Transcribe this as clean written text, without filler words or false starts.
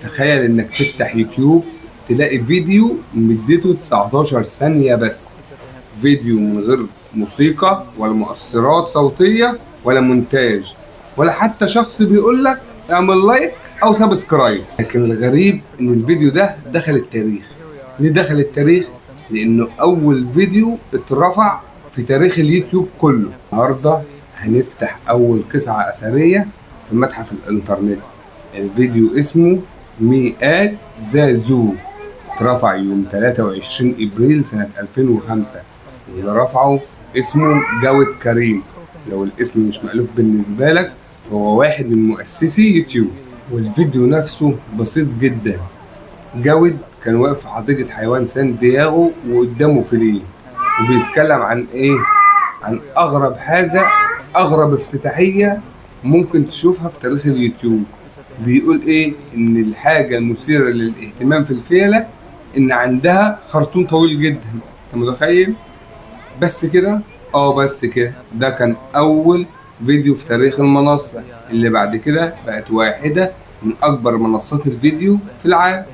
تخيل انك تفتح يوتيوب تلاقي فيديو مدته 19 ثانية بس، فيديو من غير موسيقى ولا مؤثرات صوتية ولا مونتاج ولا حتى شخص بيقول لك اعمل like او subscribe. لكن الغريب ان الفيديو ده دخل التاريخ. ليه دخل التاريخ؟ لانه اول فيديو اترفع في تاريخ اليوتيوب كله. النهارده هنفتح اول قطعة اثرية في متحف الانترنت. الفيديو اسمه Me at the Zoo، اترفع يوم 23 ابريل سنة 2005، واللي رفعه اسمه جاود كريم. لو الاسم مش مألوف بالنسبة لك فهو واحد من مؤسسي يوتيوب. والفيديو نفسه بسيط جدا. جاود كان واقف في حديقة حيوان سان دياغو وقدامه فيلين، وبيتكلم عن ايه؟ عن اغرب حاجة، اغرب افتتاحية ممكن تشوفها في تاريخ اليوتيوب. بيقول ايه؟ ان الحاجة المثيرة للاهتمام في الفيلة ان عندها خرطوم طويل جدا. انت متخيل؟ بس كده؟ بس كده. ده كان اول فيديو في تاريخ المنصة اللي بعد كده بقت واحدة من اكبر منصات الفيديو في العالم.